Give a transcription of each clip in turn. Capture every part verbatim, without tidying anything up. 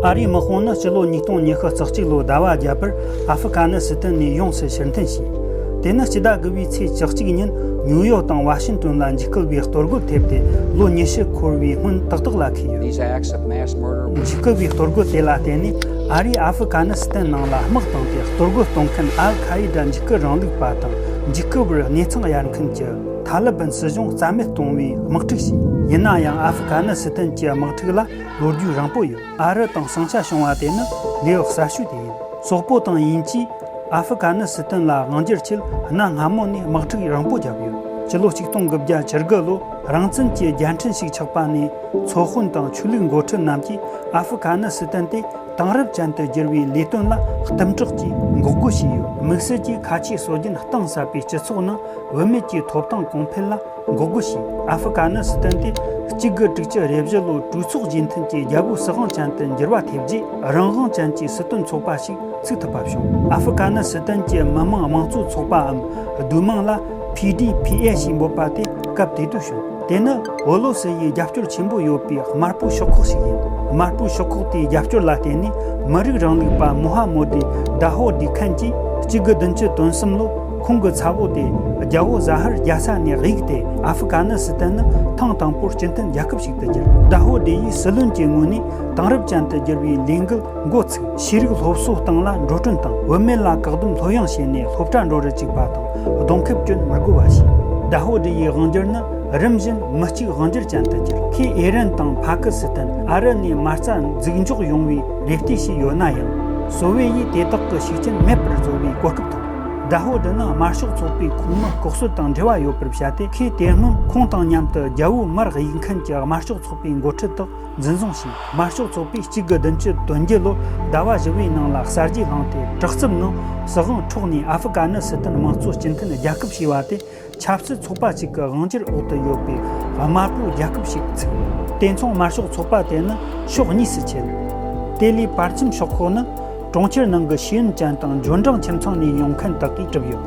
ཨ་རིའི་དམག་དཔུང་ནི་ཕྱི་ལོ་ཉིས་སྟོང་ཉི་ཤུ་རྩ་གཅིག་ལོའི་ཟླ་བ་བརྒྱད་པར་ཨ་ཧྥུ་ཀ་ནི་སི་ཐན་ནས་ཡོངས་སུ་ཕྱིར་འཐེན་བྱས། དེ་ནི་སྤྱི་ཟླ་དགུ་པའི་ཚེས་བཅུ་གཅིག་ཉིན་ཉིའུ་ཡོག་དང་ཝ་ཤིང་ཏོན་ལ་འཇིགས་སྐུལ་བའི་གཏོར་རྒོལ་ཐེབས་ཏེ་ལོ་ཉི་ཤུ་འཁོར་བའི་སྔོན་ཏག་ཏག་ལ་འཁེལ་ཡོད། These acts of mass murder were འཇིགས་སྐུལ་བའི་གཏོར་རྒོལ་དེ་ལ་བརྟེན་ནས་ཨ་རིས་ཨ་ཧྥུ་ཀ་ནི་སི་ཐན་ནང་ལ་དམག་བཏང་སྟེ་གཏོར་རྒོལ་གཏོང་མཁན་ཨལ་ཁ་ཡི་ད་འཇིགས་སྐུལ་རིང་ལུགས་པ་དང་འཇིགས་སྐུལ་བར་གནས་ཚང་གཡར་མཁན་གྱི་ཐ་ལི་བན་སྲིད་གཞུང་རྩ་མེད་གཏོང་བའི་དམག་འཁྲུག་བྱས། ཡིན་ན་ཡང་ཨ་ཧྥུ་ཀ་ནི་སི་ཐན་གྱི་དམག་འཁྲུག་ལ་ལོ་རྒྱུས་རིང་པོ་ཡོད། ཨ་རི་དང་ཟིང་ཆ་བྱུང་བ་དེ་ནི་གནས་བབ་གསར་ཤོས་དེ་ཡིན། སོག་པོ་དང་དབྱིན་ཇིས་ཨ་ཧྥུ་ཀ་ནི་སི་ཐན་ལ་དབང་སྒྱུར་ཆེད་གནའ་སྔ་མོ་ནས་དམག་འཁྲུག་རིང་པོ་བརྒྱབ་ཡོད། སྤྱི་ལོ་ཆིག་སྟོང་དགུ་བརྒྱ་བཅུ་དགུ་ལོ་རང་བཙན་གྱི་རྒྱལ་ཕྲན་ཞིག་ཆགས་པ་ནས་ཚོ་དཔོན་དང་ཆོས་ལུགས་འགོ་ཁྲིད་རྣམས་ཀྱིས་ཨ་ཧྥུ་ཀ་ནི་སི་ཐན་དེ་དེང་རབས་ཅན་དུ་བསྒྱུར་བའི་ལས་དོན་ལ་གཏུམ་དྲག་གིས་འགོག་རྒོལ་བྱས་ཡོད། དམིགས་བསལ་གྱིས་ཁ་ཆེའི་སྲོལ་རྒྱུན་གཏིང་ཟབ་པའི་སྤྱི་ཚོགས་ནང་བུད་མེད་ཀྱི་ཐོབ་ཐང་གོང་འཕེལ་ལ་འགོག་རྒོལ་བྱས། ཨ་ཧྥུ་ཀ་ནི་སི་ཐན་དེ་གཅིག་དགུ་དྲུག་ཅུ་རེ་བཞི་ལོའི་གྲོས་ཚོགས་རྗེས་མཐུན་གྱི་རྒྱལ་པོའི་སྲིད་དབང་ཅན་དུ་འགྱུར་བ་ཐེབས་རྗེས་རང་དབང་ཅན་གྱི་སྲིད་དོན་ཚོགས་པ་ཞིག་ཚུགས་ཐུབ་པ་བྱུང་། ཨ་ཧྥུ་ཀ་ནི་སི་ཐན་གྱི་མི་དམངས་དམངས་གཙོའི་ཚོགས་པའམ་བསྡུས་མིང་ལ་ཕི་ཌི་ཕི་ཨེ་ཞེས་འབོད་པ་དེ་སྐབས་དེ་དུས་བྱུང་། དེ་ནི་འོ་ལོ་སི་ཡི་རྒྱབ་སྐྱོར་ཆེན་པོ་ཡོད་པའི་དམར་པོའི་ཤོག་ཁག་ཞིག་ཡིན། དམར་པོའི་ཤོག་ཁག་དེའི་རྒྱབ་སྐྱོར་ལ་བརྟེན་ནས་མི་རིགས་རིང་ལུགས་པ་མོ་ཧ་མོ་ཌི་ཌ་ཧོ་ཌི་ཁན་གྱིས་གཅིག་དགུ་བདུན་ཅུ་དོན་གསུམ་ལོ་ཁོང་གི་ཚ་བོ་དེ་རྒྱལ་པོ་ཟ་ཧར་རྒྱལ་ས་ནས་གཡུགས་ཏེ་ཨ་ཧྥུ་ཀ་ནི་སི་ཐན་ནི་ཐེངས་དང་པོར་སྤྱི་མཐུན་རྒྱལ་ཁབ་ཞིག་ཏུ་བསྒྱུར། ཌ་ཧོ་ཌི་ཡིས་སྲིད་བློན་གྱི་ངོས་ནས་དེང་རབས་ཅན་དུ་བསྒྱུར་བའི་ལས་འགུལ་འགོ་ཚུགས། ཤེས་རིག་སློབ་གསོ་སྟེང་ལ་འགྲོ་གྲོན་དང་བུད་མེད་ལ་བཀག་སྡོམ་སློབ་ཡོན་བྱས་ནས་སློབ་གྲྭ་འགྲོ་རུ་བཅུག་པ་དང་གདོང་ཁེབས་གྱོན་མི་དགོས་པ་བྱས། ཌ་ཧོ་ཌི་ཡི་དབང་སྒྱུར་ནི་རིམ་བཞིན་མི་གཅིག་དབང་སྒྱུར་ཅན་དུ་གྱུར། ཁོས་ཨི་རན་དང་ཕ་ཀི་སི་ཐན། ཨ་རི་ནས་མ་རྩ་འཛུགས་འཇོག་ཡོང་བའི་རེ་ལྟོས་བྱས་ཡོད་ན་ཡང་། སོ་བེ་ཡིས་དེ་དག་གི་ཤུགས་རྐྱེན་མེད་པར་བཟོ་བའི་གོ་སྐབས་དང་། ཌ་ཧོ་ཌི་ནི་དམར་ཤོག་ཚོགས་པའི་ཁོངས་མི་ལྐོག་གསོད་དང་འབྲེལ་བ་ཡོད་པར་བཤད་དེ། ཁོས་དེ་སྔོན་ཁོང་དང་མཉམ་དུ་རྒྱལ་པོའི་མར་གཡུག་མཁན་གྱི་དམར་ཤོག་ཚོགས་པའི་འགོ་ཁྲིད་དག་འཛིན་བཟུང་བྱས། དམར་ཤོག་ཚོགས་པས་གཅིག་དགུ་བདུན་ཅུ་དོན་བརྒྱད་ལོར་ཟླ་བ་བཞི་པའི་ནང་ལ་གསར་བརྗེ་བསླངས་ཏེ། དྲག་རྩུབ་ངང་སྲིད་དབང་འཕྲོག་ནས་ཨ་ཧྥུ་ཀ་ནི་སི་ཐན་དམངས་གཙོ་སྤྱི་མཐུན་རྒྱལ་ཁབ་བྱས་པ་དེ། ཆབ་སྲིད་ཚོགས་པ་གཅིག་གི་དབང་སྒྱུར་འོག་ཏུ་ཡོད་པའི་དམར་པོའི་རྒྱལ་ཁབ་ཞིག་བཙུགས། དེ་མཚུངས་དམར་ཤོག་ཚོགས་པ་དེ་ནི་ཕྱོགས་གཉིས་སུ་ཕྱེ། དེ་ལས་བར་ཁྱིམ་ཤོག་ཁག་ནི་གྲོང་ཁྱེར་ནང་གི་ཤེས་ཡོན་ཅན་དང་འབྱོར་འབྲིང་ཁྱིམ་ཚང་ནས་ཡོང་མཁན་དག་གིས་གྲུབ་ཡོད།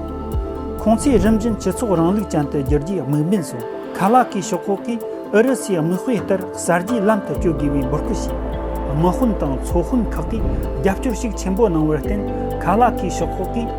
ཁོང་ཚོས་རིམ་བཞིན་སྤྱི་ཚོགས་རིང་ལུགས་ཅན་དུ་བསྒྱུར་རྒྱུའི་དམིགས་འབེན་བཟུང་། ཁ་ལ་ཀི་ཤོག་ཁག་གིས་ཨུ་རུ་སུའི་དམིགས་དཔེ་ལྟར་གསར་བརྗེའི་ལམ་དུ་བསྐྱོད་དགོས་པའི་འབོད་སྐུལ་བྱས། དམག་དཔོན་དང་ཚོ་དཔོན་ཁག་གིས་རྒྱབ་སྐྱོར་ཤུགས་ཆེན་པོ་གནང་བར་བརྟེན། ཁ་ལ་ཀི་ཤོག་ཁག་གིས་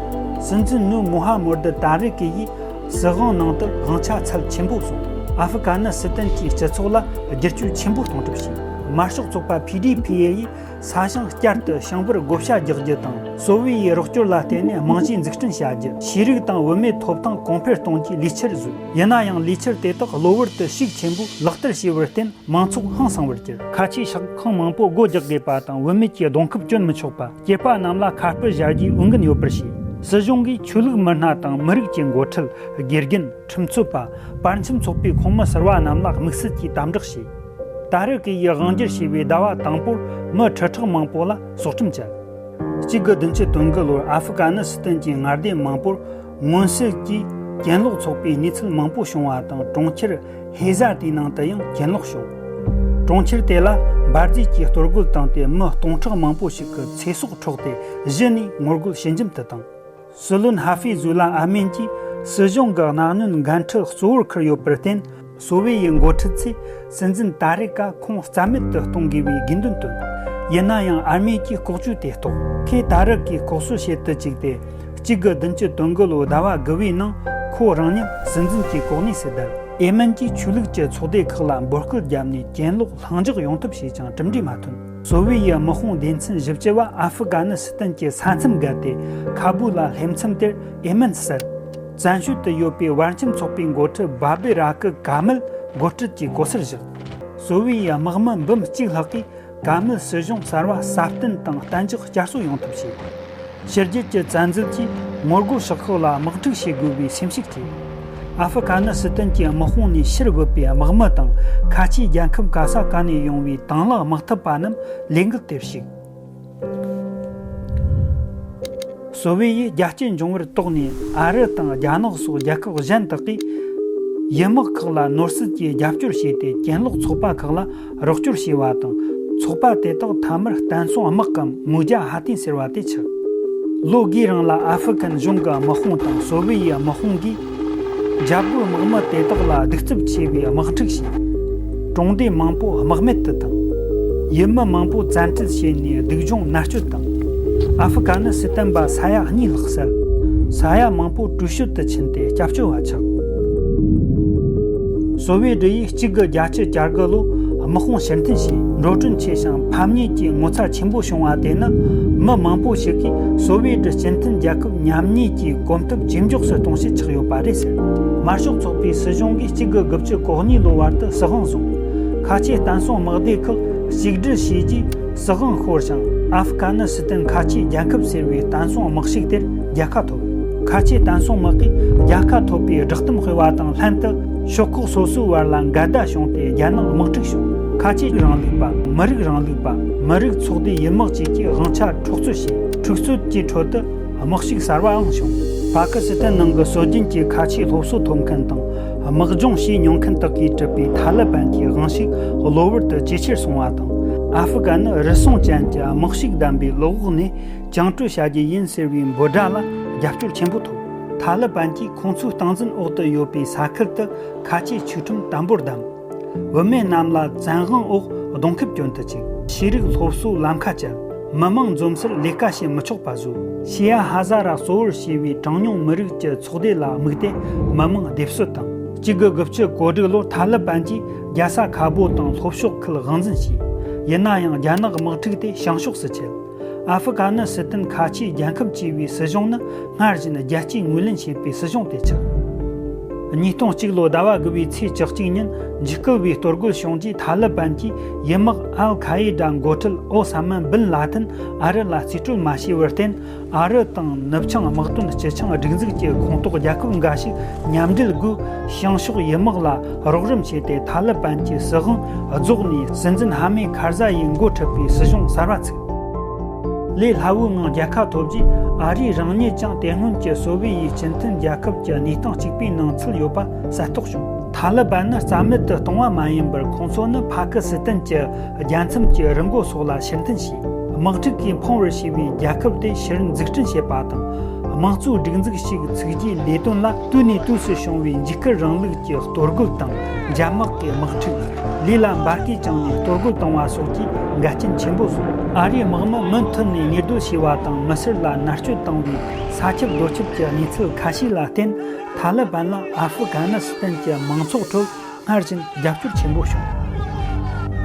སྲིད་འཛིན་ནུ་མོ་ཧ་མོ་ཌི་ཏཱ་རེ་ཀི་ཡི་སྲིད་དབང་ནང་དུ་དབང་ཆ་ཚད་ཆེན་པོ་བཟུང་། ཨ་ཧྥུ་ཀ་ནི་སི་ཐན་གྱི་སྤྱི་ཚོགས་ལ་བསྒྱུར་བཅོས་ཆེན་པོ་གཏོང་ཐབས་བྱས། དམར་ཤོག་ཚོགས་པ་ཕི་ཌི་ཕི་ཨེ་ཡིས་ས་ཞིང་བསྐྱར་དུ་ཞིང་པར་བགོ་བཤའ་རྒྱག་རྒྱུ་དང་། སོ་བི་ཡའི་རོགས་སྐྱོར་ལ་བརྟེན་ནས་རྨང་གཞི་འཛུགས་སྐྲུན་བྱ་རྒྱུ། ཤེས་རིག་དང་བུད་མེད་ཐོབ་ཐང་གོང་འཕེལ་གཏོང་རྒྱུའི་ལས་འཆར་བཟོས། ཡིན་ན་ཡང་ལས་འཆར་དེ་དག་གློ་བུར་དུ་ཤུགས་ཆེན་པོས་ལག་བསྟར་བྱས་པར་བརྟེན། མང་ཚོགས་ཧང་སངས་པར་གྱུར། ཁ་ཆེའི་ཤག་ཁང་མང་པོ་སྒོ་རྒྱག་དགོས་པ་དང་། བུད་མེད་ཀྱི་གདོང་ཁེབས་གྱོན་མི་ཆོག་པ། སྐྱེས་པ་རྣམས་ལ་ཁ་སྤུ་བཞར་རྒྱུའི་འོས་འགན་ཡོད་པར་བྱས། སྲིད་གཞུང་གིས་ཆོས་ལུགས་མི་སྣ་དང་མི་རིགས་ཀྱི་འགོ་ཁྲིད། དགེ་རྒན། ཁྲིམས་རྩོད་པ། བར་ཁྱིམ་ཚོགས་པའི་ཁོངས་མི་ཟུར་པ་རྣམས་ལ་དམིགས་བསལ་གྱིས་དམ་དྲག་བྱས། ཏཱ་རེ་ཀི་ཡིས་དབང་སྒྱུར་བྱས་པའི་ཟླ་བ་དང་པོར་མི་ཁྲི་ཕྲག་མང་པོ་ལ་སྲོག་ཁྲིམས་བཅད། གཅིག་དགུ་བདུན་ཅུ་དོན་དགུ་ལོར་ཨ་ཧྥུ་ཀ་ནི་སི་ཐན་གྱི་མངའ་སྡེ་མང་པོར་མངོན་གསལ་གྱིས་གྱེན་ལོག་ཚོགས་པའི་གནས་ཚུལ་མང་པོ་བྱུང་བ་དང་། གྲོང་ཁྱེར་ཧེ་ཟ་དེའི་ནང་དུ་ཡང་གྱེན་ལོག་བྱུང་། གྲོང་ཁྱེར་དེ་ལ་འབར་རྫས་ཀྱིས་གཏོར་རྒོལ་བཏང་སྟེ། མི་སྟོང་ཕྲག་མང་པོ་ཞིག་གི་ཚེ་སྲོག་འཕྲོག་སྟེ། གཞི་ནས་ངོ་རྒོལ་ཞི་འཇམ་དུ་བཏང་། སྲིད་བློན་ཧ་ཧྥི་ཛུ་ལ་ཨ་མིན་གྱིས་སྲིད་གཞུང་གི་གནག་སྨྱོན་འགན་འཁྲི་གཙོ་བོར་འཁུར་ཡོད་པར་བརྟེན། སོ་བི་ཡའི་འགོ་ཁྲིད་ཚོས་སྲིད་འཛིན་ཏཱ་རེ་ཀ་ཁོང་རྩ་མེད་དུ་གཏོང་དགོས་པའི་དགོས་འདུན་བཏོན། ཡིན་ན་ཡང་ཨར་མེ་གྱིས་ལྐོག་ཇུས་དེ་རྟོགས། ཁོས་ཏཱ་རེ་ཀའི་ལྐོག་གསོད་བྱེད་དུ་བཅུག་སྟེ། གཅིག་དགུ་བདུན་ཅུ་དོན་དགུ་ལོའི་ཟླ་བ་དགུ་པའི་ནང་ཁོ་རང་ཉིད་སྲིད་འཛིན་གྱི་གོ་གནས་སུ་བསྡད། ཨེ་མན་གྱིས་ཆོས་ལུགས་ཀྱི་ཚོགས་སྡེ་ཁག་ལ་འབོད་སྐུལ་བརྒྱབ་ནས་གྱེན་ལོག་ལྷིང་འཇགས་ཡོང་ཐབས་བྱས་ཀྱང་གྲུབ་འབྲས་མ་ཐོན། སོ་བི་ཡའི་དམག་དཔུང་སྡེ་ཚན་བཞི་བཅུ་བ་ཨ་ཧྥུ་ཀ་ནི་སི་ཐན་གྱི་ས་མཚམས་བརྒལ་ཏེ། ཁ་བུ་ལ་ལྷེ་མཚམས་དེར་ཨེ་མན་བསད། བཙན་བྱོལ་དུ་ཡོད་པའི་བར་ཁྱིམ་ཚོགས་པའི་འགོ་ཁྲིད་བྷ་བེ་ར་ཀི་ཀ་མལ་འགོ་ཁྲིད་ཀྱི་གོ་སར་བཞག་སོ་བི་ཡའི་དམག་མི་འབུམ་གཅིག་ལྷག་གིས་ཀ་མལ་སྲིད་གཞུང་གསར་བ་སྲ་བརྟན་དང་གཏན་འཇགས་བསྐྱར་གསོ་ཡོང་ཐབས་བྱས། ཕྱི་རྒྱལ་གྱི་བཙན་འཛུལ་གྱིས་ངོ་རྒོལ་ཤོག་ཁག་ལ་དམག་འཁྲུག་བྱེད་དགོས་པའི་སེམས་ཤུགས་སྐྱེས། ཨ་ཧྥུ་ཀ་ནི་སི་ཐན་གྱི་དམག་དཔུང་ནས་ཕྱིར་བུད་པའི་དམག་མི་དང་། ཁ་ཆེའི་རྒྱལ་ཁབ་ག་ས་ག་ནས་ཡོང་བའི་དང་བླངས་དམག་འཐབ་པ་རྣམས་ལས་འགུལ་དེར་ཞུགས། སོ་བི་ཡས་རྒྱལ་སྤྱི་འབྱུང་བར་དོགས་ནས། ཨ་རི་དང་རྒྱ་ནག་སོགས་རྒྱལ་ཁབ་གཞན་དག་གིས་ཡུལ་དམག་ཁག་ལ་ནོར་སྲིད་ཀྱིས་རྒྱབ་སྐྱོར་བྱས་ཏེ། གྱེན་ལོག་ཚོགས་པ་ཁག་ལ་རོགས་སྐྱོར་བྱས་པ་དང་། ཚོགས་པ་དེ་དག་མཐའ་མར་བསྟན་སྲུང་དམག་གམ་མུའུ་ཇ་ཧ་ཏིན་ཟེར་བ་དེ་ཆགས། ལོ་དགུའི་རིང་ལ་ཨ་ཧྥུ་ཀན་གཞུང་གི་དམག་དཔུང་དང་སོ་བི་ཡའི་དམག་དཔུང་གིས་འཇབ་རྒོལ་དམག་མི་དེ་དག་ལ་གདུག་རྩུབ་ཆེ་བའི་དམག་འཁྲུག་བྱས། གྲོང་སྡེ་མང་པོ་དམག་མེད་དུ་བཏང་། ཡུལ་མི་མང་པོ་བཙན་ཁྲིད་བྱས་ནས་སྡུག་སྦྱོང་མནར་གཅོད་དང་། ཨ་ཧྥུ་ག་ནི་སི་ཐན་པ་ས་ཡ་གཉིས་ལྷག་བསད། ས་ཡ་མང་པོ་བྲོས་བྱོལ་དུ་ཕྱིན་ཏེ་སྐྱབས་བཅོལ་བ་ཆགས། སོ་བེད་ཡིས་གཅིག་དགུ་བརྒྱད་ཅུ་གྱ་དགུ་ལོ་དམག་དཔུང་ཕྱིར་འཐེན་བྱས། འགྲོ་གྲོན་ཆེ་ཞིང་ཕམ་ཉེས་ཀྱི་ངོ་ཚ་ཆེན་པོ་བྱུང་བ་དེ་ནི། མི་མང་པོ་ཞིག་གིས་སོ་བེད་སྤྱི་མཐུན་རྒྱལ་ཁབ་མཉམ་གནས་ཀྱི་གོམ་སྟབས་ཇེ་མགྱོགས་སུ་གཏོང་བྱེད་ཆགས་ཡོད་པ་རེད་ཟེར། དམར་ཤོག་ཚོགས་པའི་སྲིད་གཞུང་གིས་གཅིག་དགུ་དགུ་བཅུ་གོ་གཉིས་ལོ་བར་དུ་སྲིད་དབང་བཟུང་། ཁ་ཆེའི་བསྟན་སྲུང་དམག་སྡེ་ཁག་གཅིག་སྒྲིལ་བྱས་རྗེས་སྲིད་དབང་ཤོར་ཞིང་། ཨ་ཧྥུ་ག་ནི་སི་ཐན་ཁ་ཆེའི་རྒྱལ་ཁབ་ཟེར་བའི་བསྟན་སྲུང་དམག་ཤུགས་དེར་རྒྱལ་ཁ་ཐོབ། ཁ་ཆེའི་བསྟན་སྲུང་དམག་གིས་རྒྱལ་ཁ་ཐོབ་པའི་བསྒྲགས་གཏམ་སྤེལ་བ་དང་ལྷན་དུ། ཕྱོགས་ཁག་སོ་སོའི་བར་ལ་འགལ་ཟླ་བྱུང་སྟེ། རྒྱ་ནག་དམག་འཁྲུག་བྱུང་། ཁ་ཆེའི་རིང་ལུགས་པ། མི་རིགས་རིང་ལུགས་པ། མི་རིགས་ཚོགས་སྡེ་ཡན་མོ་བཅས་ཀྱིས་དབང་ཆ་འཕྲོག་རྩོད་བྱས། འཁྲུག་རྩོད་ཀྱི་ཁྲོད་དུ་དམག་ཤུགས་གསར་བའང་བྱུང་། པ་ཀི་སི་ཐན་ནང་གི་སྲོལ་རྒྱུན་གྱི་ཁ་ཆེའི་སློབ་གསོ་ཐོབ་མཁན་དང་། དམག་སྦྱོང་བྱས་མྱོང་མཁན་དག་གིས་གྲུབ་པའི་ཐ་ལི་བན་གྱི་དབང་ཤུགས་གློ་བུར་དུ་ཇེ་ཆེར་སོང་བ་དང་། ཨ་ཧྥུ་གན་ནི་རུལ་སུངས་ཅན་གྱི་དམག་ཤུགས་ལྡན་པའི་ལག་འོག་ནས་བཅིངས་འགྲོལ་བྱ་རྒྱུ་ཡིན་ཟེར་བའི་འབོད་སྒྲ་ལ་རྒྱབ་སྐྱོར་ཆེན་པོ་ཐོབ། ཐ་ལི་བན་གྱིས་ཁོང་ཚོའི་སྟངས་འཛིན་འོག་ཏུ་ཡོད་པའི་ས་ཁུལ་དུ་ཁ་ཆེའི་ཆོས་ཁྲིམས་དམ་པོར་བསྡམས། བུད་མེད་རྣམས་ལ་བཙན་དབང་འོག་རྡུང་ཁུལ་སྐྱོན་དུ་བཅུག། ཤེས་རིག་སློབ་གསོའི་ལམ་ཁ་བཅད། མི་མང་འཛོམས་སར་ལས་ཀ་བྱེད་མི་ཆོག་པ་བཟོས། ཤི་ཡ་ཧ་ཟ་ར་གཙོ་བོར་བྱས་པའི་གྲངས་ཉུང་མི་རིགས་ཀྱི་ཚོགས་སྡེ་ལ་དམིགས་ཏེ་མི་མང་སྡེབ་གསོད་དང་། གཅིག་དགུ་དགུ་བཅུ་གོ་དྲུག་ལོར་ཐ་ལི་བན་གྱིས་རྒྱལ་ས་ཁ་བོ་དང་ལྷོ་ཕྱོགས་ཁུལ་དབང་འཛིན་བྱས། ཡིན་ན་ཡང་རྒྱ་ནག་དམག་འཁྲུག་དེ་བྱང་ཕྱོགས་སུ་ཆད། ཨ་ཧྥུ་ག་ནི་སི་ཐན་ཁ་ཆེའི་རྒྱལ་ཁབ་ཅེས་པའི་སྲིད་གཞུང་ནི་སྔར་བཞིན་རྒྱལ་སྤྱིས་ངོས་ལེན་བྱེད་པའི་སྲིད་གཞུང་དེ་ཆགས། ཉིས་སྟོང་གཅིག་ལོ་ཟླ་བ་དགུ་པའི་ཚེས་བཅུ་གཅིག་ཉིན་འཇིགས་སྐུལ་བའི་གཏོར་རྒོལ་བྱུང་རྗེས། ཐ་ལི་བན་གྱིས་ཡུལ་དམག་ཨལ་ཁ་ཨེ་ཌ་འགོ་ཁྲིད་ཨོ་ས་མ་བིན་ལ་ཏིན་ཨ་རི་ལ་རྩིས་སྤྲོད་མ་བྱས་པར་བརྟེན། ཨ་རི་དང་ནུབ་བྱང་དམག་དོན་སྤྱི་ཆིངས་སྒྲིག་འཛུགས་ཀྱི་ཁོངས་གཏོགས་རྒྱལ་ཁབ་འགའ་ཞིག་མཉམ་འབྲེལ་སྒོས་བྱང་ཕྱོགས་ཡུལ་དམག་ལ་རོགས་རམ་བྱས་ཏེ། ཐ་ལི་བན་གྱི་སྲིད་དབང་རྫོགས་ནས་སྲིད་འཛིན་ཧ་མེ་ཁར་ཛ་ཡིས་འགོ་ཁྲིད་པའི་སྲིད་གཞུང་གསར་བ་བཙུགས། ལས་སླ་བོའི་ངང་རྒྱལ་ཁ་ཐོབ་རྗེས། ཨ་རིའི་རང་ཉིད་ཀྱང་དེ་སྔོན་གྱི་སོ་བེ་ཡི་སྤྱི་མཐུན་རྒྱལ་ཁབ་ཀྱི་གནས་སྟངས་གཅིག་པའི་ནང་ཚུད་ཡོད་པ་གསལ་རྟོགས་བྱུང་། ཐ་ལི་བན་ནི་རྩ་མེད་དུ་གཏོང་བ་མ་ཡིན་པར། ཁོང་ཚོ་ནི་ཕ་ཀི་སི་ཐན་གྱི་རྒྱལ་མཚམས་ཀྱི་རི་མགོ་སོགས་ལ་ཕྱིར་འཐེན་བྱས། དམག་འཁྲུག་གིས་ཕུང་བར་བྱས་པའི་རྒྱལ་ཁབ་དེ་ཕྱིར་འཛུགས་སྐྲུན་བྱེད་པ་དང་། དམངས་གཙོའི་སྒྲིག་འཛུགས་ཤིག་བཙུགས་རྒྱུའི་ལས་དོན་ལ། དུས་ནས་དུས་སུ་བྱུང་བའི་འཇིགས་སྐུལ་རིང་ལུགས་ཀྱི་གཏོར་རྒོལ་དང་། འཇབ་དམག་གི་དམག་འཁྲུག། ལུས་ལ་འབར་གས་བཅངས་ནས་གཏོར་རྒོལ་བཏང་བ་སོགས་ཀྱིས་འགལ་རྐྱེན་ཆེན་པོ་བཟོས། ཨ་རིའི་དམག་མི་མུ་མཐུད་ནས་ཉེས་རྡུང་བྱས་པ་དང་། མི་སེར་ལ་མནར་གཅོད་བཏང་བའི་ས་ཁྱབ་རྡོ་ཁྱབ་ཀྱི་གནས་ཚུལ་ཁ་ཤས་ལ་བརྟེན། ཐ་ལི་བན་ལ་ཨ་ཧྥུ་ག་ནི་སི་ཐན་གྱི་མང་ཚོགས་ཁྲོད་སྔར་བཞིན་རྒྱབ་སྐྱོར་ཆེན་པོ་བྱུང་།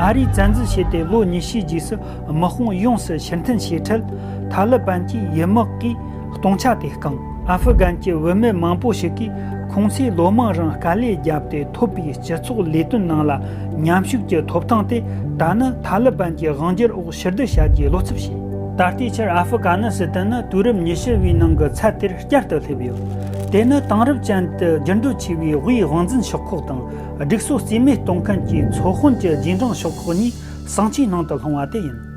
ཨ་རིས་བཙན་འཛུལ་བྱས་ཏེ་ལོ་ཉི་ཤུའི་རྗེས་སུ། དམག་དཔུང་ཡོངས་སུ་ཕྱིར་འཐེན་བྱས་འཕྲལ། ཐ་ལི་བན་གྱིས་ཡུལ་དམག་གིས་སྟོང་ཆ་དེ་བསྐངས། ཨ་ཧྥུ་གན་གྱི་བུད་མེད་མང་པོ་ཞིག་གིས་ཁོང་ཚོས་ལོ་མང་རིང་དཀའ་ལས་བརྒྱབ་སྟེ་ཐོབ་པའི་སྤྱི་ཚོགས་ལས་དོན་ནང་ལ་མཉམ་ཞུགས་ཀྱི་ཐོབ་ཐང་དེ། ད་ནི་ཐ་ལི་བན་གྱི་དབང་སྒྱུར་འོག་ཕྱིར་བསྡུ་བྱ་རྒྱུའི་བློ་འཚབ་བྱས། ད་ལྟའི་ཆར་ཨ་ཧྥུ་ག་ནི་སི་ཐན་ནི་དུས་རབས་ཉི་ཤུ་བའི་ནང་གི་ཚད་དེར་བསྐྱར་དུ་སླེབས་ཡོད། དེ་ནི་དེང་རབས་ཅན་དུ་འགྱུར་འགྲོས་ཆེ་བའི་དབུས་དབང་འཛིན་ཤོག་ཁག་དང་། སྒྲིག་སྲོལ་རྩིས་མེད་གཏོང་མཁན་གྱི་ཚོ་དཔོན་གྱི་རྗེས་འབྲང་ཤོག་ཁག་གཉིས་ཟིང་ཆའི་ནང་དུ་ལྷུང་བ་དེ་ཡིན།